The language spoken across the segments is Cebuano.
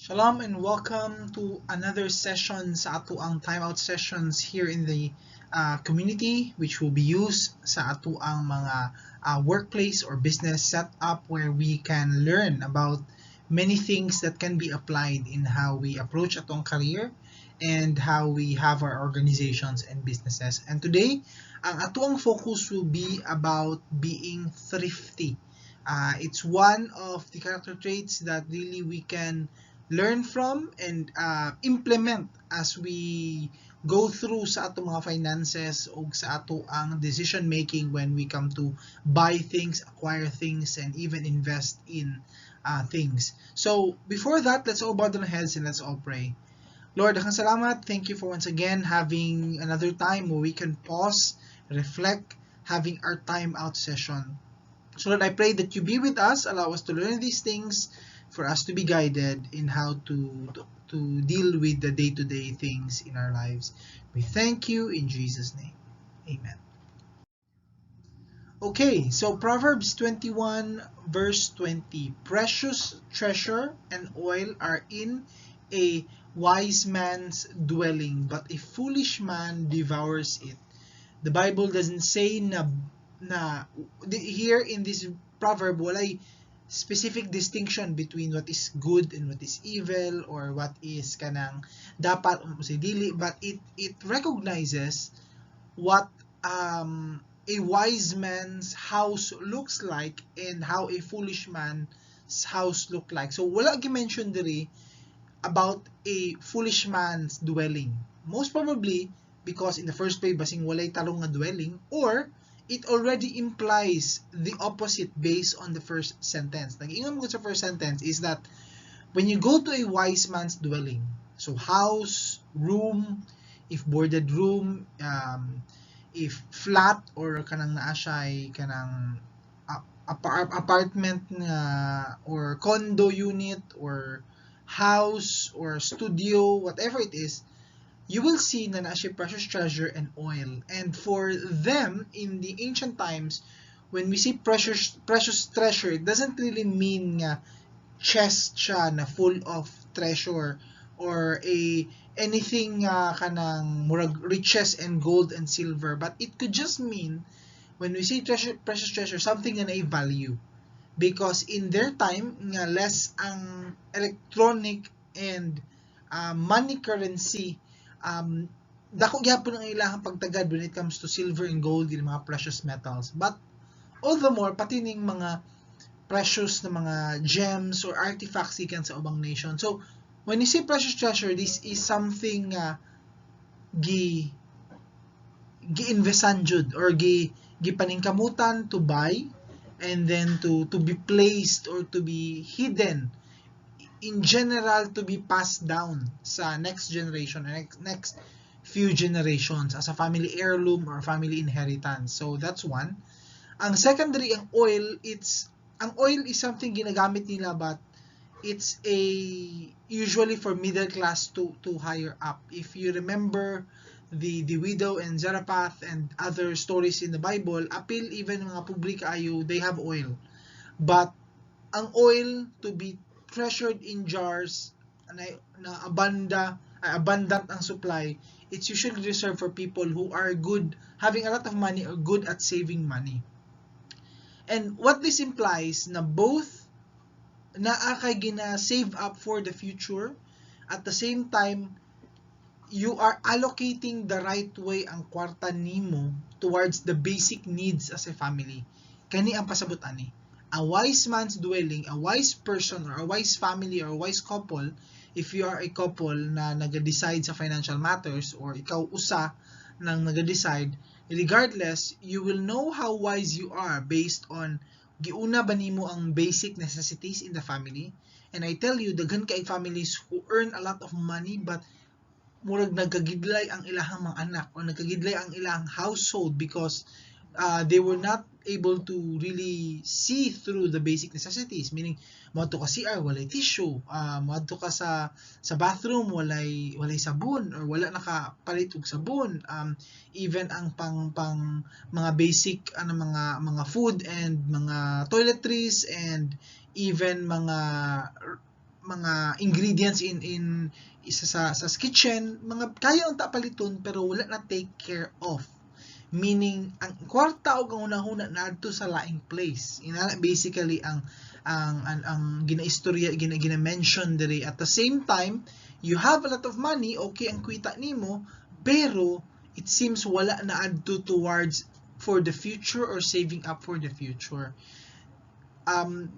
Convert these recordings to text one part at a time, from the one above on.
Shalom and welcome to another session sa atoang timeout sessions here in the community, which will be used sa atoang mga workplace or business setup, where we can learn about many things that can be applied in how we approach atong career and how we have our organizations and businesses. And today, ang atoang focus will be about being thrifty. It's one of the character traits that really we can learn from and implement as we go through sa atong mga finances o sa atoang decision making when we come to buy things, acquire things, and even invest in things. So before that, let's all bow down our heads and let's all pray. Lord, daghang salamat. Thank you for once again having another time where we can pause, reflect, having our time out session. So Lord, I pray that you be with us, allow us to learn these things, for us to be guided in how to deal with the day-to-day things in our lives. We thank you in Jesus' name. Amen. Okay, so Proverbs 21 verse 20. "Precious treasure and oil are in a wise man's dwelling, but a foolish man devours it." The Bible doesn't say na here in this proverb, walay specific distinction between what is good and what is evil or what is kanang dapat o say dili, but it recognizes what a wise man's house looks like and how a foolish man's house look like. So wala gi-mention diri about a foolish man's dwelling. Most probably because in the first place, basing walay tarong nga dwelling, or it already implies the opposite based on the first sentence. Nag-ingon mo sa first sentence is that when you go to a wise man's dwelling, so house, room, if boarded room, if flat or kanang naa siya kanang apartment nga or condo unit or house or studio, whatever it is, you will see na naa siya precious treasure and oil. And for them, in the ancient times, when we see precious treasure, it doesn't really mean nga chest siya na full of treasure or a anything kanang murag riches and gold and silver, but it could just mean, when we say treasure, precious treasure, something nga naay value, because in their time nga less ang electronic and money currency, dako gyapon ang ilahang pagtagad when it comes to silver and gold and mga precious metals. But all the more pati ning mga precious na mga gems or artifacts gikan sa ubang nation. So when you say precious treasure, this is something gi gi-investan jud or gi gipaningkamutan to buy and then to be placed or to be hidden, in general, to be passed down sa next generation and next few generations as a family heirloom or family inheritance. So that's one. Ang secondary, ang oil, it's ang oil is something ginagamit nila, but it's a usually for middle class to higher up. If you remember the widow and Zarephath and other stories in the Bible, apil even mga pobre kaayo, they have oil. But ang oil to be treasured in jars na abanda ay abundant ang supply, it's usually reserved for people who are good, having a lot of money or good at saving money. And what this implies na both naa kay gina save up for the future, at the same time you are allocating the right way ang kwarta nimo towards the basic needs as a family. Kani ang pasabot ani. A wise man's dwelling, a wise person or a wise family or a wise couple, if you are a couple na nag-decide sa financial matters or ikaw usa nang nag-decide, regardless, you will know how wise you are based on giuna ba nimo ang basic necessities in the family. And I tell you, daghan kay families who earn a lot of money, but murag nagkagidlay ang ilahang mga anak or nagkagidlay ang ilang household because they were not able to really see through the basic necessities, meaning moadto ka CR, walay tissue, moadto ka sa bathroom, walay sabon or wala nakapalit og sabon, even ang pang mga basic ano, mga food and mga toiletries and even mga mga ingredients in isa sa kitchen, mga kaya unta paliton pero wala na take care of. Meaning, ang kwarta o ang hunahuna naadto sa laing place. Inana basically ang ginaistorya, gina mention diri. At the same time, you have a lot of money, okay ang kwita nimo, pero it seems wala na adto towards for the future or saving up for the future.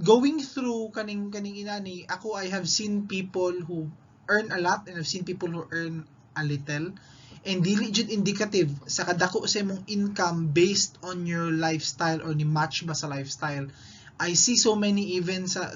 Going through kaning inani, ako, I have seen people who earn a lot and I've seen people who earn a little, and dili jud indicative sa kadako sa imong income based on your lifestyle or ni match ba sa lifestyle. I see so many, even sa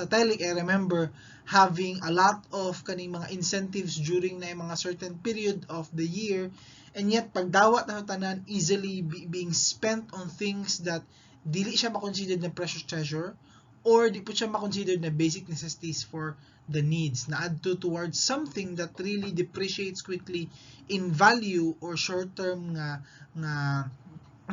Telic, I remember having a lot of kaning mga incentives during na mga certain period of the year, and yet pagdawat na tanan, easily being spent on things that dili siya ma-considered na precious treasure or di po siya ma-considered na basic necessities for the needs na add to towards something that really depreciates quickly in value or short term nga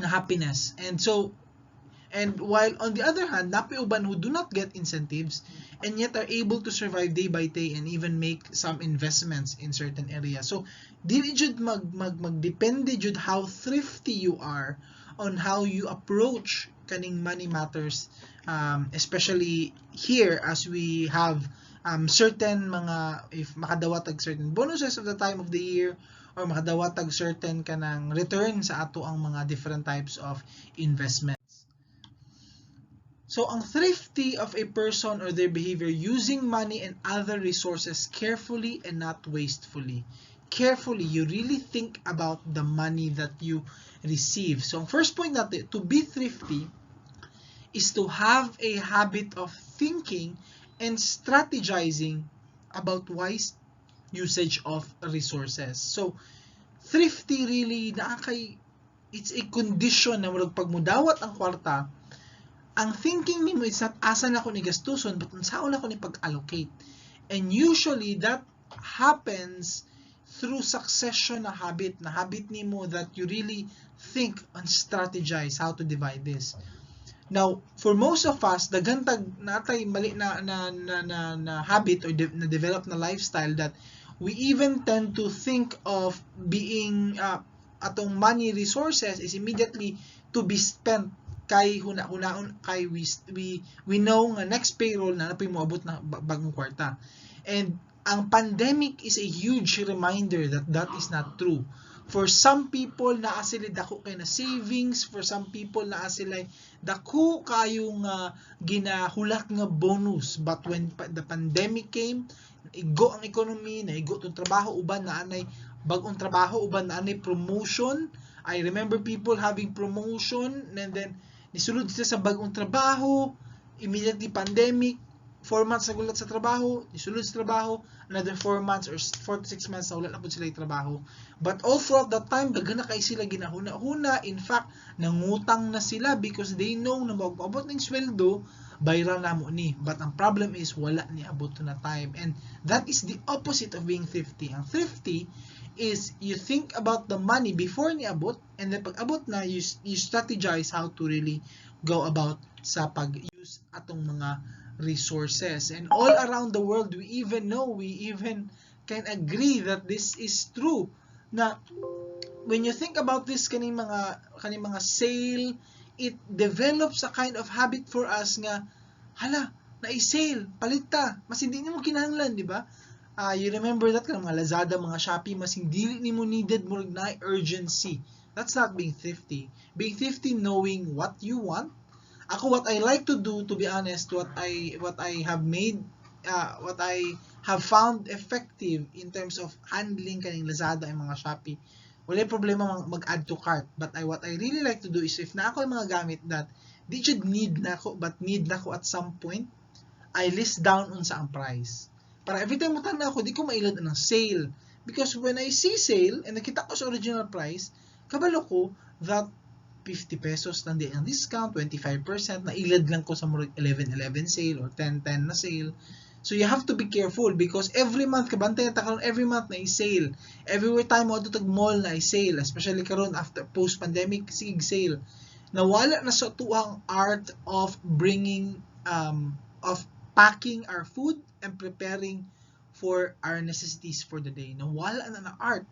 happiness. And so, and while on the other hand, naa poy uban who do not get incentives and yet are able to survive day by day and even make some investments in certain areas. So dili jud mag magdepende jud how thrifty you are on how you approach kaning money matters, especially here as we have certain mga, if makadawat og certain bonuses of the time of the year or makadawat og certain kanang return sa ato ang mga different types of investments. So, ang thrifty of a person or their behavior, using money and other resources carefully and not wastefully. Carefully, you really think about the money that you receive. So, ang first point natin, to be thrifty is to have a habit of thinking and strategizing about wise usage of resources. So, thrifty really naa kay, it's a condition na murag pag mudawat ang kwarta, ang thinking nimo is not asa na ko ni gastuson but unsaon na ko ni pag-allocate. And usually that happens through succession na habit nimo that you really think and strategize how to divide this. Now, for most of us, daghan tag natay mali na habit or na develop na lifestyle that we even tend to think of being atong money resources is immediately to be spent kay huna-hunaon kay we know nga next payroll na napoy moabot na bagong kwarta. And ang pandemic is a huge reminder that that is not true. For some people, naa sila dako kay na savings. For some people, naa sila dako kayo nga ginahulat nga bonus. But when the pandemic came, igo ang economy, naigo tong trabaho, uban naa nay bag-ong trabaho, uban naa nay promotion. I remember people having promotion and then nisulod sila sa bagong trabaho, immediately pandemic, 4 months nagulat sa trabaho, nisulod sa trabaho, another 4 months or 4 to 6 months na wala na pud sila yung trabaho. But all throughout that time, daghan na kay sila ginahuna-huna. In fact, nangutang na sila because they know na mag-abot ng sweldo, bayran na mo ni. But ang problem is, wala ni abot to na time. And that is the opposite of being thrifty. Ang thrifty is you think about the money before ni abot, and then pag abot na, you strategize how to really go about sa pag-use atong mga resources. And all around the world, we even know, we even can agree that this is true. Na when you think about this kaning mga sale, it develops a kind of habit for us nga hala, na sale, palit ta. Mas hindi nimo kinahanglan, di ba? You remember that kanang mga Lazada, mga Shopee, mas hindi nimo needed, murag na urgency. That's not being thrifty. Being thrifty, knowing what you want. Ako, what I like to do, to be honest, what I have made, what I have found effective in terms of handling kaning Lazada and mga Shopee, wala problema mag-add to cart. But what I really like to do is if naa koy mga gamit that di jud need nako but need nako at some point, I list down unsa ang price. Para every time mo ako, di ko mailad ng sale. Because when I see sale and nakita ko sa original price, kabalo ko that 50 pesos lang di ang discount, 25%, na ilad lang ko sa murag 11-11 sale or 10-10 na sale. So you have to be careful because every month, kabantay ta karon, every month na sale. Every time mo adto tag mall na sale, especially karon after post-pandemic, sige sale. Nawala na sa tuang art of bringing of packing our food and preparing for our necessities for the day. Nawala na na art.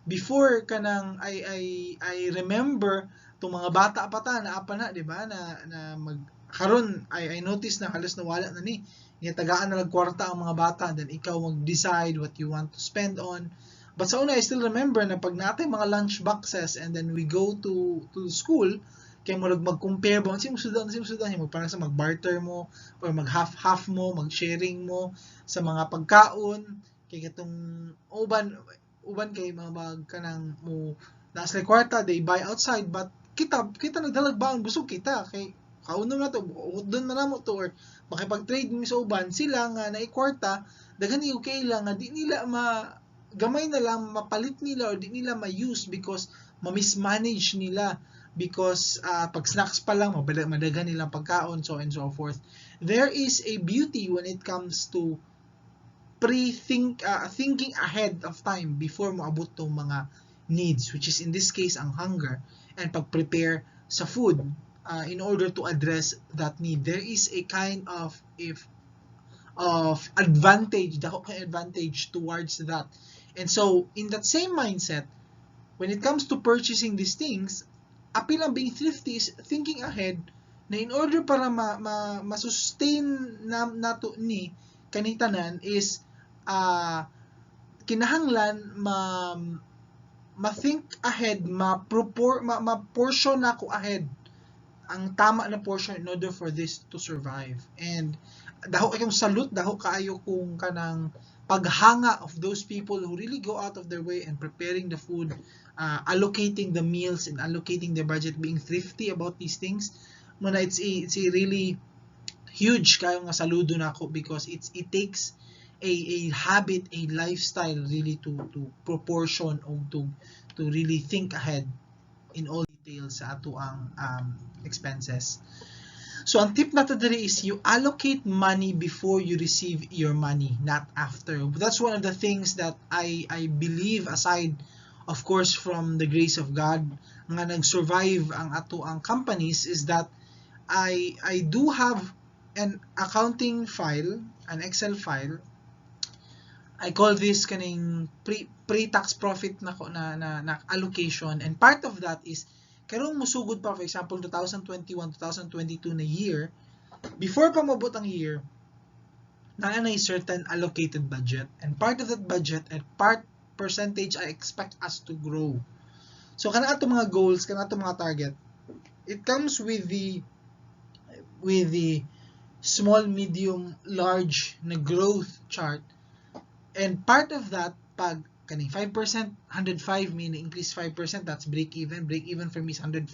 Before, kanang I remember tong mga bata pa ta naa pa na, di ba, na mag karon I notice na halos nawala na ni. Nya tagaan na lang kwarta ang mga bata, then ikaw mag-decide what you want to spend on. But sa una, I still remember na pag naa tay mga lunch boxes and then we go to school, kay murag mag-compare ba, unsa mo sudan, mo parang sa mag-barter mo or mag half-half mo, mag-sharing mo sa mga pagkaon kay katong uban uban kay mga mag kanang mo naa sila kwarta, they buy outside, but kita nagdalag baon, busog kita kay kaunon na to, doon na namo to, or makipag-trade mi sa uban. Sila nga naay kwarta, daghan ni okay lang nga di nila ma gamay na lang mapalit nila or di nila ma-use because ma-mismanage nila, because pag snacks pa lang, madaghan nilang pagkaon, so and so forth. There is a beauty when it comes to pre-think thinking ahead of time before moabot tong mga needs, which is in this case ang hunger and pag-prepare sa food in order to address that need. There is a kind of if of advantage, dako kay advantage towards that. And so in that same mindset, when it comes to purchasing these things, apil ang being thrifty is thinking ahead na in order para ma ma-sustain na nato ni kaning tanan is kinahanglan ma ma-think ahead, ma-portion nako ahead ang tama na portion in order for this to survive. And dako kayong salute, dako kaayo kung kanang paghanga of those people who really go out of their way and preparing the food, allocating the meals and allocating their budget, being thrifty about these things. Muna it's a really huge kayo nga saludo nako because it takes a habit, a lifestyle really to proportion o to really think ahead in all details sa ato ang expenses. So ang tip nato diri is you allocate money before you receive your money, not after. That's one of the things that I believe, aside of course from the grace of God, nga nag-survive ang ato ang companies, is that I do have an accounting file, an Excel file. I call this kaning pre-tax profit nako na allocation, and part of that is karong musugod pa, for example, 2021, 2022 na year, before pa mabot ang year, naa na certain allocated budget, and part of that budget and part percentage I expect us to grow. So kana ato mga goals, kana ato mga target, it comes with the small, medium, large na growth chart. And part of that, pag kaning 5%, 105 meaning increase 5%, that's break even. Break even for me is 105%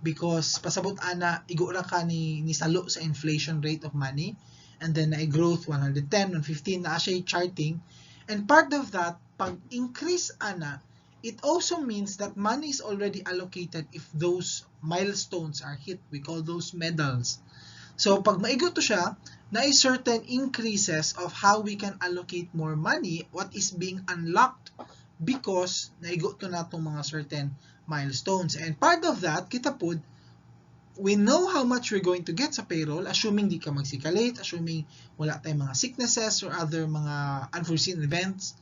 because pasabot ana igo ra ka ni salo sa inflation rate of money. And then na growth 110, 115 na siya charting. And part of that, pag increase ana, it also means that money is already allocated if those milestones are hit. We call those medals. So pag maigo to siya, na certain increases of how we can allocate more money, what is being unlocked because naigo to na itong mga certain milestones. And part of that, kita pod, we know how much we're going to get sa payroll, assuming di ka magsikalate, assuming wala tayong mga sicknesses or other mga unforeseen events.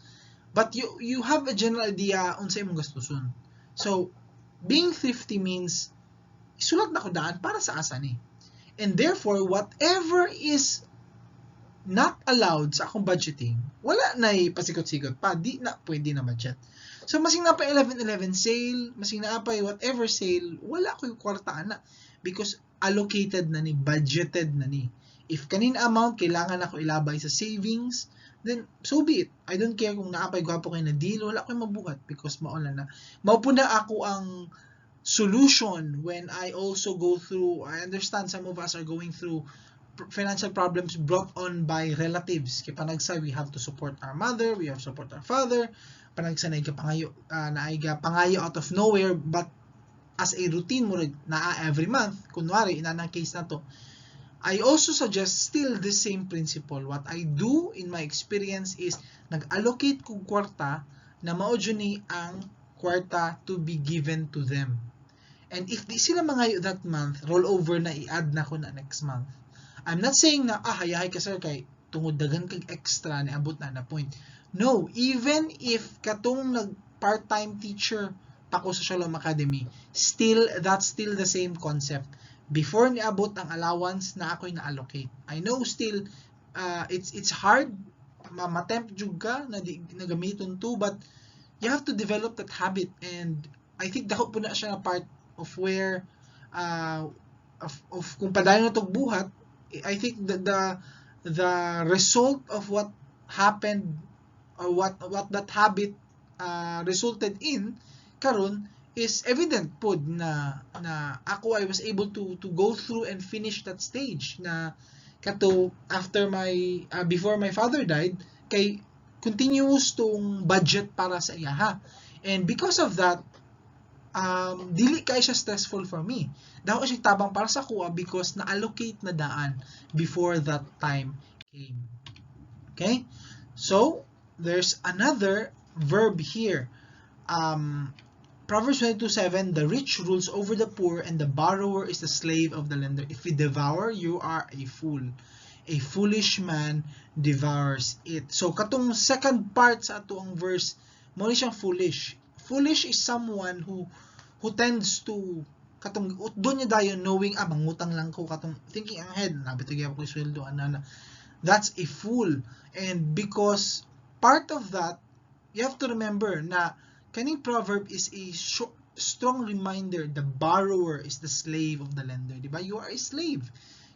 But you have a general idea unsa imong gastuson. So, being thrifty means isulat na ko daan para sa asa ni. And therefore, whatever is not allowed sa akong budgeting, wala na pasikot-sikot pa, di na pwede na budget. So, masing naa pa 11-11 sale, masing naa pa whatever sale, wala ko yung kwarta ana because allocated na ni, budgeted na ni. If kanin amount kailangan ako ilabay sa savings, then so be it. I don't care kung naa pay gwapo kay na deal, wala ko'y mabuhat because mao na na. Mao na ako ang solution when I also go through, I understand some of us are going through financial problems brought on by relatives. Kay panagsa, we have to support our mother, we have to support our father. Panagsa naay pangayo out of nowhere, but as a routine mo naa every month, kunwari, inanang case na to. I also suggest still the same principle. What I do in my experience is nag-allocate kog kwarta na mao ni ang kwarta to be given to them. And if di sila mangayo that month, roll over na, i-add na ko na next month. I'm not saying na, ah, hayahay ka, sir, kay Tungod daghan kag extra, niabot na na point. No, even if katong nag part-time teacher pa ko sa Shalom Academy, still, that's still the same concept. Before niabot ang allowance na ako'y na-allocate. I know still, it's hard, ma-tempt jud ka na di na gamiton to, but you have to develop that habit. And I think dako po na siya na part of where of kung padayon na tog buhat. I think the result of what happened or what that habit resulted in karon is evident pod na ako, I was able to go through and finish that stage na kato after my before my father died, kay continuous tong budget para sa iyaha. And because of that, dili kay siya stressful for me. Dako siya tabang para sa kuha because na-allocate na daan before that time came. Okay? So, there's another verb here. Proverbs 22:7, "The rich rules over the poor and the borrower is the slave of the lender." If you devour, you are a fool. A foolish man devours it. So, katong second part sa ato ang verse, mo ni siyang foolish. Foolish is someone who tends to katong doon niya dayon knowing, "Ah, mangutang lang ko," katong thinking ahead na bitaw gyud ko sweldo ana na. That's a fool. And because part of that, you have to remember na kaning proverb is a strong reminder: the borrower is the slave of the lender, di ba? You are a slave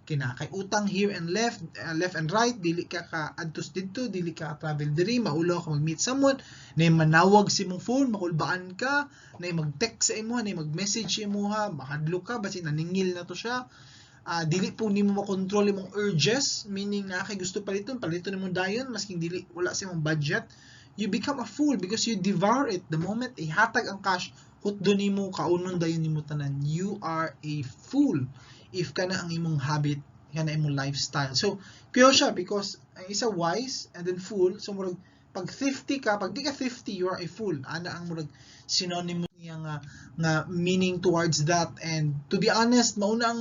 kina kay utang here and left, left and right. Dili ka ka adtos didto, dili ka travel diri, maulaw ka mag-meet someone na manawag sa imong phone, makulbaan ka na mag-text sa imo, na mag-message sa imo ha, makadlok ka basin naningil na to siya. Dili po nimo makontrol imong urges, meaning na kay gusto paliton, paliton nimo dayon masking dili wala sa imong budget. You become a fool because you devour it. The moment ihatag ang cash, hutdo nimo, kaunon dayon nimo tanan. You are a fool if kana ang imong habit, kana imong lifestyle. So kuyo siya because ang isa wise and then fool. So murag pag thrifty ka, pag di ka thrifty, you are a fool. Ana ang murag synonym niya nga meaning towards that. And to be honest, mauna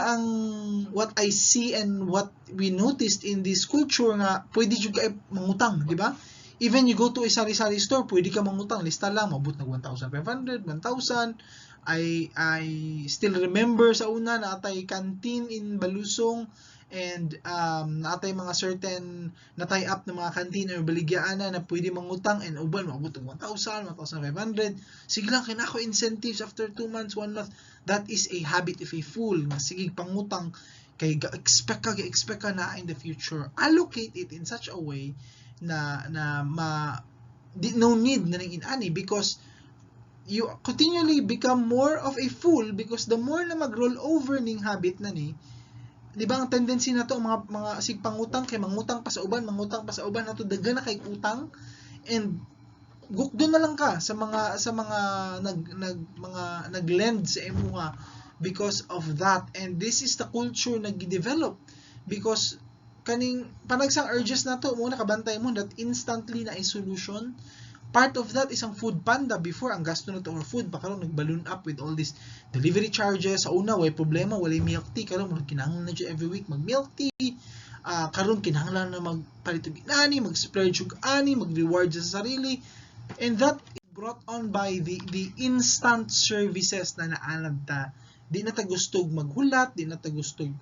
ang what I see and what we noticed in this culture nga pwede jud ka mangutang, di ba? Even you go to a sari-sari store, pwede ka mangutang, lista lang, mabot nag 1,500, 1,000. I still remember sa una na atay canteen in Balusong and naatay mga certain na tie up na mga canteen or baligyaan na na pwede mangutang and uban maabot og 1,000, 1,500. Sige lang, kay ko incentives after 2 months, 1 month. That is a habit of a fool nga sige pangutang kay ga-expect ka na in the future. Allocate it in such a way na ma di, no need na ning inani because you continually become more of a fool, because the more na mag-roll over ning habit na ni, di ba, ang tendency na to mga sig pangutang kay mangutang pa sa uban, mangutang pa sa uban nato, daghan na kay utang and gukdo na lang ka sa mga nag nag mga nag-lend sa imuha because of that. And this is the culture na gi-develop because kaning panagsang urges nato mo nakabantay mo that instantly na a solution. Part of that is ang Food Panda. Before, ang gasto na to or food pa, karon nag-balloon up with all these delivery charges. Sa una, way problema, walay milk tea. Karon murag kinahanglan na jud every week mag milk tea. Karon kinahanglan na magpalit og inani, mag-splurge og ani, mag-reward sa sarili, and that is brought on by the instant services na naanad ta. Di na ta gustog maghulat, di na ta gustog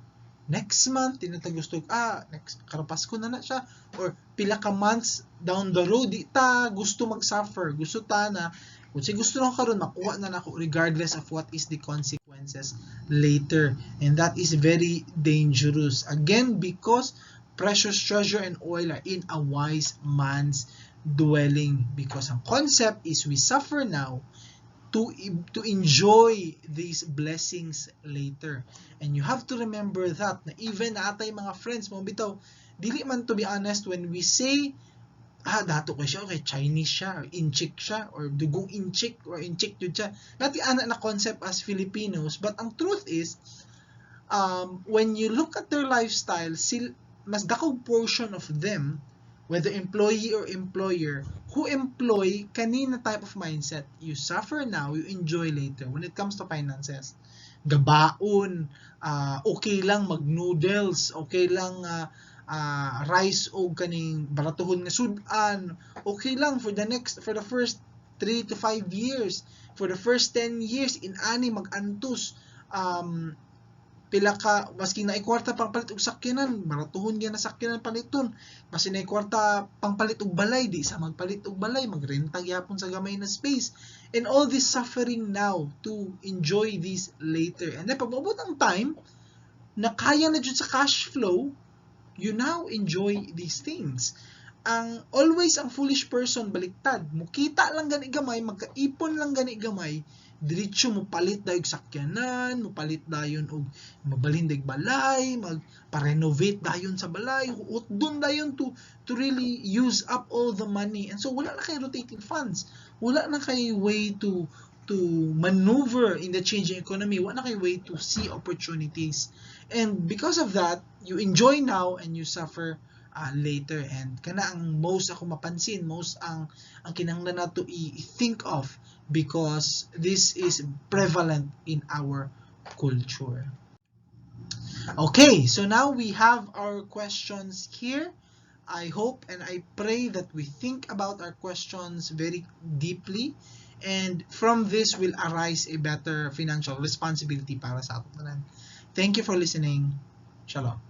next month, di na ta gustog, next karong Pasko na na siya or pila ka months down the road. Di ta gusto mag-suffer. Gusto ta na kung si gusto lang karon, makuha na nako regardless of what is the consequences later. And that is very dangerous again, because precious treasure and oil are in a wise man's dwelling, because ang concept is we suffer now to enjoy these blessings later. And you have to remember that na even atay mga friends mo bitaw, dili man, to be honest, when we say, "Ah, dato ko siya, okay, Chinese siya or Inchik siya or dugong Inchik or Inchik jud siya," nati ana na concept as Filipinos. But ang truth is, when you look at their lifestyle, mas dakog portion of them, whether employee or employer, who employ kanina type of mindset. You suffer now, you enjoy later when it comes to finances. Gabaon, okay lang mag-noodles, okay lang. rice o kaning baratuhon nga sud-an, okay lang for the first 3 to 5 years, for the first 10 years, in-ani mag-antos, pila ka maski naay kwarta pang palit og sakyanan, baratuhon gyud na sakyanan paliton. Maski naay kwarta pang palit og balay, di sa magpalit og balay, magrenta gyapon sa gamay na space. And all this suffering now to enjoy this later. And then pag moabot ang time na kaya na jud sa cash flow, you now enjoy these things. Ang always ang foolish person, baliktad, mukita lang gani gamay, magkaipon lang gani gamay, diretso mo palit dayon sakyanan, mo palit dayon og mabalhin dag balay, magpa-renovate dayon sa balay, utdon dayon to really use up all the money. And so wala na kay rotating funds. Wala na kay way to maneuver in the changing economy. Wala na kay way to see opportunities. And because of that, you enjoy now and you suffer later. And kana ang most ako mapansin, most ang kinahanglan nato i-think of because this is prevalent in our culture. Okay, so now we have our questions here. I hope and I pray that we think about our questions very deeply, and from this will arise a better financial responsibility para sa ato tanan. Thank you for listening. Shalom.